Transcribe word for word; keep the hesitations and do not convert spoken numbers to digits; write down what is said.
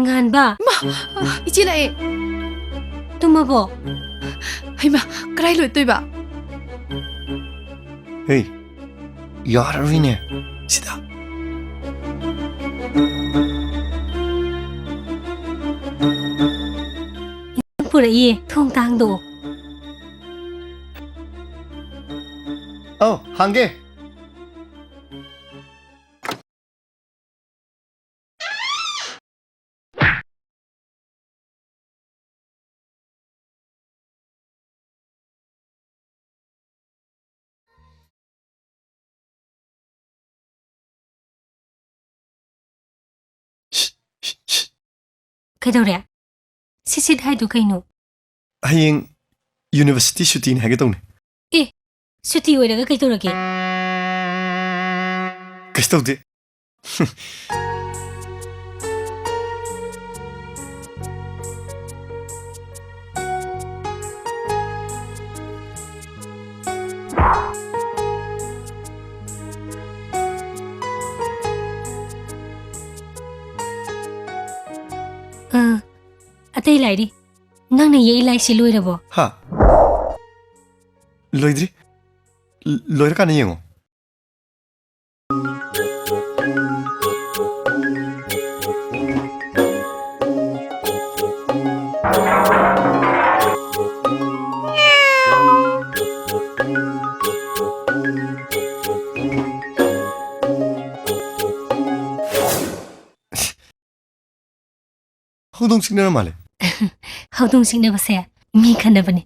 ꯉꯥꯟꯕ꯫ ꯃꯥ! ꯏꯆꯦ ꯂꯥꯛꯑꯦ꯫ ꯇꯨꯝꯃꯕꯣ? ꯍꯩꯃꯥ, ꯀꯗꯥꯏ ꯂꯣꯠꯇꯣꯏꯕ? ꯍꯦ, ꯌꯥꯔꯔꯣꯏꯅꯦ꯫ ꯁꯤꯗ꯫ ꯄꯨꯔꯛꯏꯌꯦ, ꯊꯣꯡ ꯇꯥ ꯍꯥꯡꯗꯣꯛꯑꯣ꯫ ꯑꯧ, ꯍꯥꯡꯒꯦ꯫ ꯀꯩꯗꯧꯔꯦ? ꯁꯤꯠ ꯁꯤꯠ ꯍꯥꯏꯗꯨ ꯀꯩꯅꯣ? ꯍꯌꯦꯡ university ꯁꯨꯇꯤꯅꯤ ꯍꯥꯏꯒꯦ ꯇꯧꯅꯤ꯫ ꯑꯦ, ꯁꯨꯇꯤ ꯑꯣꯏꯔꯒ ꯀꯩꯗꯧꯔꯒꯦ? ꯀꯩꯁꯨ ꯇꯧꯗꯦ꯫ ꯑ, ꯑꯇꯩ ꯂꯥꯏꯔꯤ꯫ ꯅꯪꯅ ꯌꯦꯛꯏ ꯂꯥꯏꯁꯤ ꯂꯣꯏꯔꯕꯣ? ꯍꯥ? ꯂꯣꯏꯗ꯭ꯔꯤ꯫ ꯂ-, ꯂꯣꯏꯔꯀꯥꯟꯗ ꯌꯦꯡꯉꯣ꯫ ꯍꯧꯗꯣꯡ ꯆꯤꯛꯅꯔ ꯃꯥꯜꯂꯦ꯫ ꯍꯧꯗꯣꯡ ꯆꯤꯛꯅꯕꯁꯦ ꯃꯤ ꯈꯠꯅꯕꯅꯤ꯫